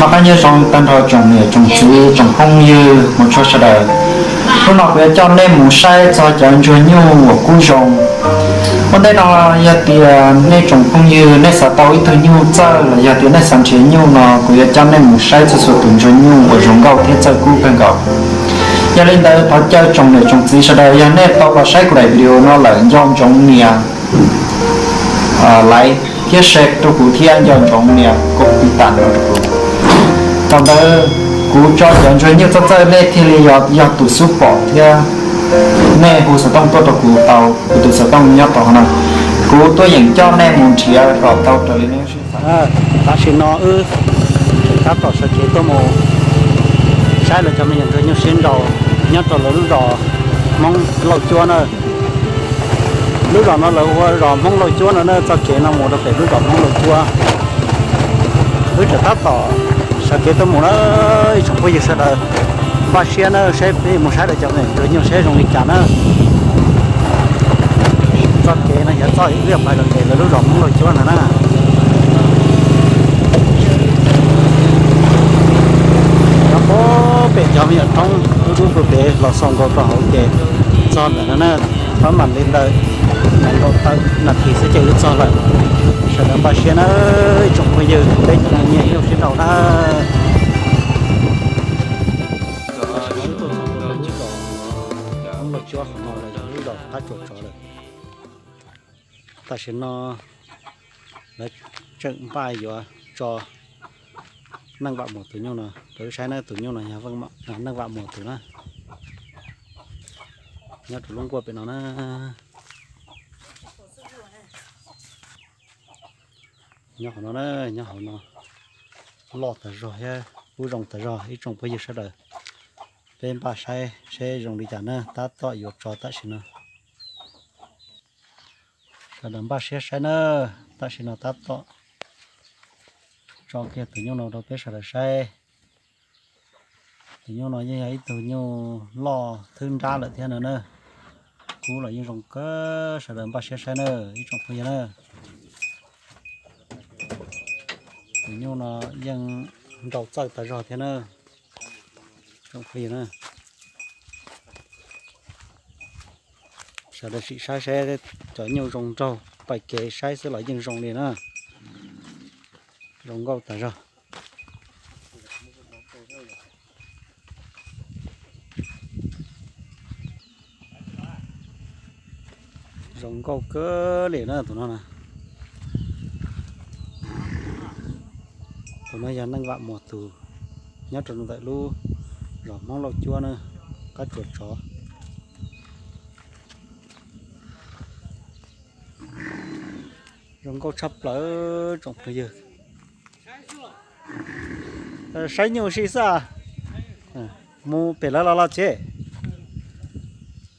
Noj qab nyob zoo tag nrho tsoom niam tsoom txiv tsoom phooj ywg mus tshua sawv daws. Hnub no kuv yuav coj nej mus saib txog cov ntsuag nyuj uas kub zoo. Ua ntej no, yog tias nej tsoom phooj ywg nej xav tau ib tug nyuj txawj los yog tias nej xav nrhiav nyuj no, kuv yuav coj nej mus saib txhua txhua tus ntsuag nyuj uas zoo nkauj thiab txawj kub kawg nkaus. Yog li ntawd, thov caw tsoom niam tsoom txiv sawv daws, yog nej tau los saib kuv daim video no lawm, nco ntsoov nias like thiab share rau kuv thiab nco ntsoov nias koj tiv tam no rau kuv. Thaum ntawd kuv tso cov ntsuag nyuj txawj txawj nej thiaj li yog tus xub pom thiab nej hu xov tooj tuaj rau kuv tau, kuv tus xov tooj nyob rau hauv no. Kuv tuaj yeem coj nej mus nrhiav kom tau raws li nej lub siab xav. Tam sim no wb tab tom sawv kev tuaj mus saib lawv cov me nyuam ntsuag nyuj siab nraus nyob rau lawv lub zos Hmoob Lauj Cuab na. Lub zos no lawv hu ua zos Hmoob Lauj Cuab no na, txoj kev no mus rau pem lub zos Hmoob Lauj Cuab. Wb tseem tab tom sawv kev tuaj mus na, ib tsoom phooj ywg sawv daws, npaj siab na, saib peb mus saib lawv cov me nyuam ntsuag nyuj saib zoo li cas na. Txoj kev no yog txoj wb pais los pem lawv lub zos Hmoob Lauj Cuab no na. Nyob puag pem cov me nyuam roob dub dub puag pem los xaus nkaus rau hauv ces txog ntawm no na, pab mam li ntawm nees nkaum tawm nas this xwb ces wb txog lawm. Sawv daws npaj siab na, ib tsoom phooj ywg, peb cov me nyuam nyuj siab nraus na. Tam sim no wb tuaj txog rau lub zos Hmoob Lauj Cuab qhov no lawm, yog lub zos qab tsuas tsov lawm. Tam sim no lawv tseem npaj yuav tso Neej Vam Muas tus nyuj no rau wb saib na, tus nyuj no yog Neej Vam Muas tus na, nyob rau lub nkuaj pem no na. Nyob hauv no na, nyob hauv no loj tas zog thiab kub zoo tas zog ib tsoom phooj ywg sawv daws. Peb npaj saib seb zoo li cas na, tab tom yuav tso tam sim no. Sawv daws npaj siab saib na, tam sim no tab tom tso kiag tus nyuj no rau peb sawv daws saib. Tus nyuj no yeej yog ib tug nyuj loj thwb nrab lawm thiab no na. Kub los yeej zoo kawg, sawv daws npaj siab saib na ib tsoom phooj ywg na. Tus nyuj no yeej nraus txawj tas zog thiab na. Tsoom phooj ywg na, sawv daws sim saib saib cov nyuj zoo nraug, pais kev saib xwb los yeej zoo li na. Zoo nkauj tas zog. Zoo nkauj kawg li na tus no na. Tus no yog Neej Vam Muas tus, nyob rau ntawm lub zos Hmoob Lauj Cuab na, qab tsuas tsov. Zoo nkauj tshaj plaws tsoom phooj ywg. Saib nyuj si xwb, mus pem lawv los los tsev.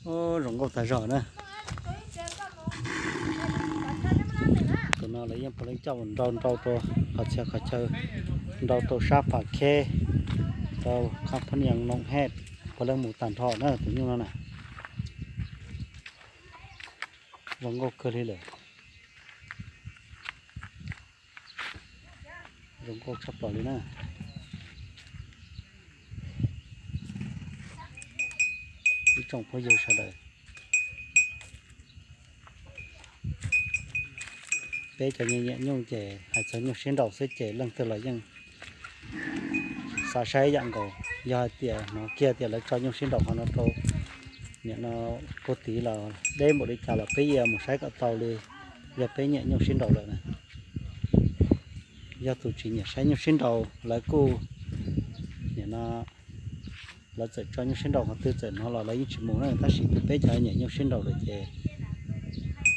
Zoo nkauj tag zog na. Tus no lawv yeej puav leej coj mus nrau nrau rau qhov txhia qhov chaw, nrau rau sab Pham Khej, rau company Noom Hej, puav leej mus tag nrho na tus nyuj no na. Zoo nkauj kawg li lawm. Zoo nkauj tshaj plaws li na. Ib tsoom phooj ywg sawv daws, peb cov nyiam nyiam nyuj ces hais txog nyuj siab nraus xwb ces leej twg los yeej xav saib yam nkaus. Yog hais tias hnov kiag tias lawv tso nyuj siab nraus qhov no rau, nim no puag tid los deb npaum li cas los peb yeej mus saib kom tau li, yog peb nyiam nyuj siab nraus lawm na. Yog tus tsis nyiam saib nyuj siab nraus lawv kuj, nim no lawv txawm tso nyuj siab nraus qhov twg txawm hnov los lawv yeej tsis mus na, tab sis peb cov nyiam nyuj siab nraus lawm ces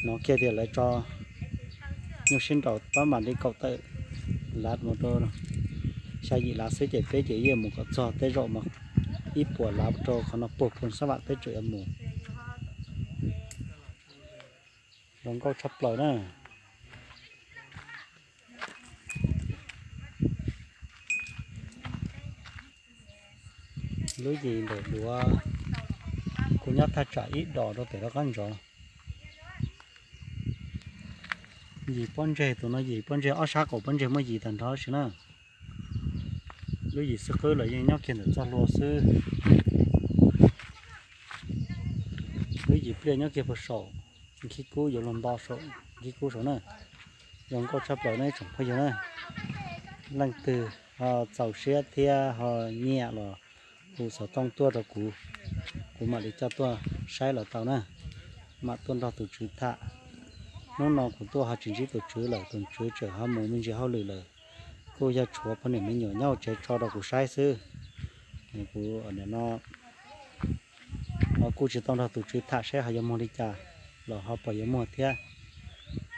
hnov kiag tias lawv tso nyuj siab nraus pab mam li kaum tawm lav mus rau xya yim lav xwb ces peb ces yeej mus kom txog tej zaum mas ib puas lav rau qhov no puag Phoos Xab Vam peb tseem yuav mus. Zoo nkauj tshaj plaws na. Lub yis ntawm duav, kuv nyob thaj tsam ib dos rau pem rov qab ntsoov. Yis pob ntseg, tus no yis pob ntseg, ob sab qaum pob ntseg muaj yis tag nrho si na. Lub yim xwb qwb los yeej nyob kiag ntawm txoj hlua xwb. Lub yim pliaj nyob kiag puag saum nkhib kub yuav luag nto saum nkhib kub saum na. Zoo nkauj tshaj plaws na ib tsoom phooj ywg na. Leej twg ho txaus siab thiab ho nyiam los hu xov tooj tuaj rau kuv, kuv mam li coj tuaj saib los tau na. Mam tuaj nrog tus tswv tham. Hnub no kuv tuaj ho tsis ntsib tus tswv lawm, tus tswv tseem ho mus me ntsis hauj lwm lawm. Kuj yog tshuav poj niam me nyuam nyob hauv tsev tso rau kuv saib xwb. Kuv no kuj tsis tau nrog tus tswv tham saib ho yuav muag li cas los ho puas yuav muag thiab.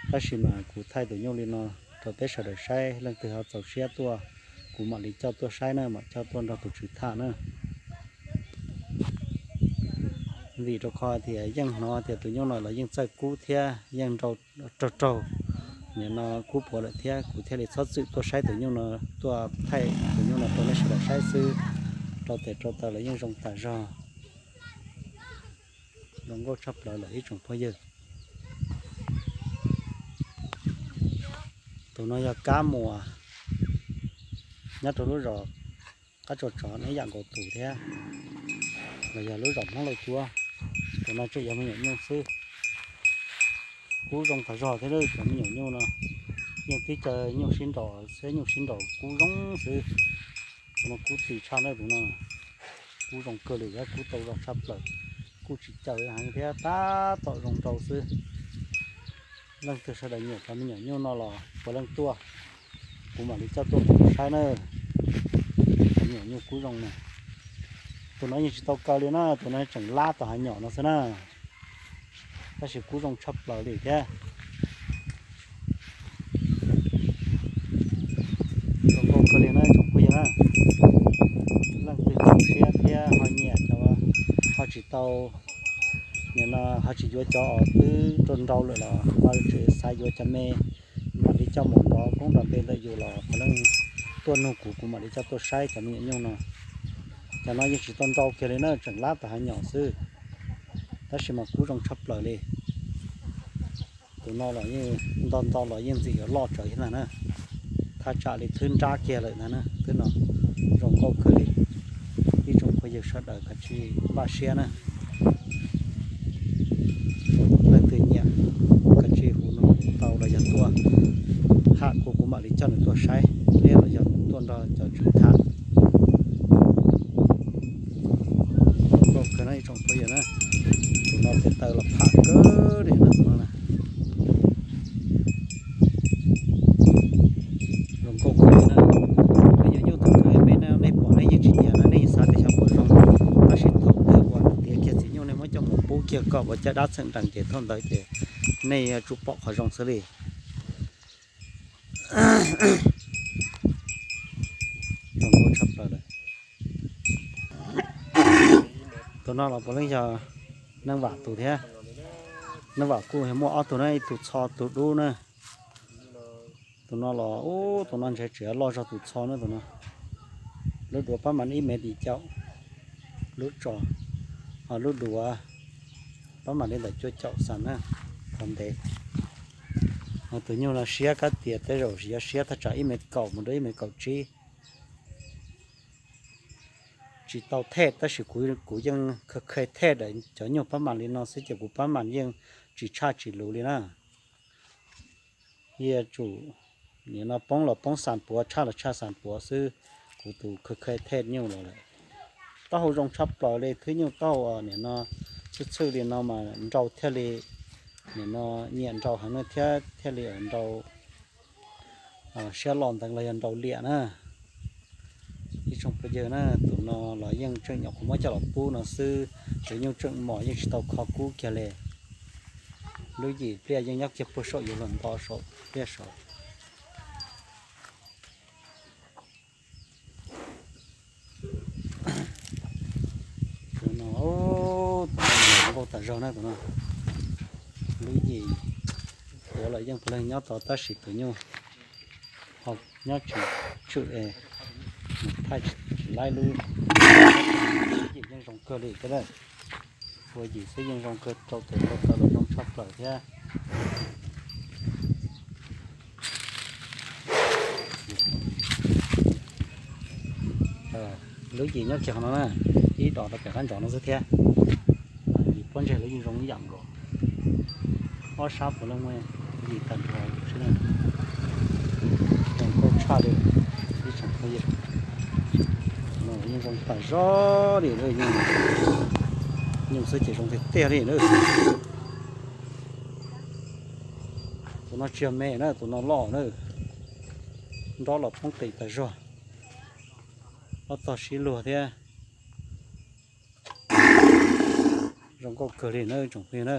Tab sis mas kuv thaij tus nyuj li no rau peb sawv daws saib, leej twg ho txaus siab tuaj, kuv mam li coj tuaj saib na, mam coj tuaj nrog tus tswv tham na. Vim rau qhov tias yeej hnov tias tus nyuj no los yeej txawj kub thiab yeej nrau raug raug nim no kub puav lawm thiab, kuv thiaj li txhob txwm tuaj saib tus nyuj no, tuaj thaij tus nyuj no rau nej sawv daws saib xwb. Rau tes rau taw los yeej zoo tas zog, zoo nkauj tshaj plaws lawm ib tsoom phooj ywg. Tus no yog kab muas nyob rau lub zos qab tsuas tsov, neb yam nkaus tus thiab, los yog lub zos Hmoob Lauj Cuab. Tus no tseem yog me nyuam nyuj xwb. Kub zoo tas zog thiab, cov me nyuam nyuj no yeej tib caw nyuj sib nraus xwb, nyuj sib nraus kub zoo xwb. Tus no kub txi tshaj na, tus no kub zoo kawg li thiab kub tau zog tshaj plaws. Kuj tsis caw heev thiab, tab tom zoo nrau xwb. Leej twg sawv daws nyiam cov me nyuam nyuj no los puav leej tuaj, kuv mam li coj tuaj rau nej saib na. Cov me nyuam nyuj kub zoo na. Tus no yeej tsis tau kaw li na, tus no tseem lab tom hav nyom no xwb na. Tab sis kub zoo tshaj plaws li thiab. Zoo nkauj kawg li na tsoom phooj ywg na. Leej twg txaus siab thiab ho nyiam cov ho tsis tau, nim no ho tsis yuav cov uas twb rau nrau lawm los ho tseem xav yuav cov me, mam li coj mus nrov koob nrov npe ntawm yus los puav leej tuaj nug kuv, kuv mam li coj tuaj saib cov me nyuam nyuj no. Cov no yeej tsis tau nrau kiag li na, tseem lab tom hav nyom xwb, tab sis mas kub zoo tshaj plaws li. Tus no los yeej nto nto los yeej ntxim yuav loj tsawv thiab ntag na. Thaj tsam li thwb nrab kiag lawm ntag na, twb no zoo nkauj kawg li. Ib tsoom phooj ywg sawv daws kav tsij npaj siab na. Leej twg nyiam kav tsij hu nug tau los yog tuaj tham kuv, kuv mam li coj nws tuaj saib thiab los yog tuaj nrog cov tswv tham. Zoo nkauj kawg na ib tsoom phooj ywg na. Tus no tes taw los pham kawg li no, tus no na. Zoo nkauj kawg li na. Me nyuam nyuj thaum ntawd nej pom nej yeej tsis nyiam na, nej yeej xav tias xyov puas zoo, tab sis thaum twg uas nws tiav kiag txiv nyuj nej muab coj mus pub kiag kom ua caj dab txheem nrees ces thaum ntawd ces nej yuav tsum pom qhov zoo xwb li. Zoo nkauj tshaj plaws lawm. Tus no los puav leej yog Neej Vam tus thiab. Neej Vam kuj yog muaj ob tug na, ib tug txho tus dub na. Tus no los, ub, tus no ntshe tseem loj zog tus txho na tus no. Lub duav pab mam ib mev tim caum lub tso, ho lub duav pab mam li ntawm cuaj caum xas na, qhov ntev. Ho tus nyuj no siab kab tias tej zaum yuav siab thaj tsam ib mev kaum mus rau ib mev kaum tsib. Tsis tau thej tab sis kuv yeej kha khe thej daim cov nyuj pab mam li no xwb ces kuv pab mam yeej tsis tshaj tsis luv li na. Yeej tsum nim no poob los poob xas puav, tshaj los tshaj xas puav xwb, kuv tus kha khe thej nyuj los lawm. Taub hau zoo tshaj plaws li, thwb nyuj taub hau nim no txhwj txhwj li no mas nrau thiaj li, nim no nyiam nrau heev na thiab thiaj li nrau siab loj nteev los yog nrau liam na. Ib tsoom phooj ywg na, tus no los yeej tseem nyuam qhuav muab coj los pub no xwb, tus nyuj tseem mos yeej tsis tau kho kub kiag li. Lub yim pliaj yeej nyob kiag puag saum yuav luag nto saum pliaj saud. Tus no, tus no nkauj tas zog na tus no. Lub yim tuav los yeej puav leej nyob tod tab sis tus nyuj ho nyob tsis tshwm es thaij tsis laib lub yim yeej zoo kawg li thiab. Ua yim xwb yeej zoo kawg, rau tes rau taw los zoo tshaj plaws thiab. Lub yim nyob kiag qhov no na, ib dos rau pem qab ntsov no xwb thiab. Yim pob ntseg lawv yeej zoo ib yam nkaus. Ob sab puav leej muaj yim tag nrho xwb na. Zoo nkauj tshaj li ib tsoom phooj ywg. No yeej zoo tag zog li na, yeej xwb ces zoo tiag tiag li na. Tus no tsis yog me na, tus no loj na. Nrob los poob qis tas zog, ob tog sib luag thiab. Zoo nkauj kawg li na tsoom phooj ywg na.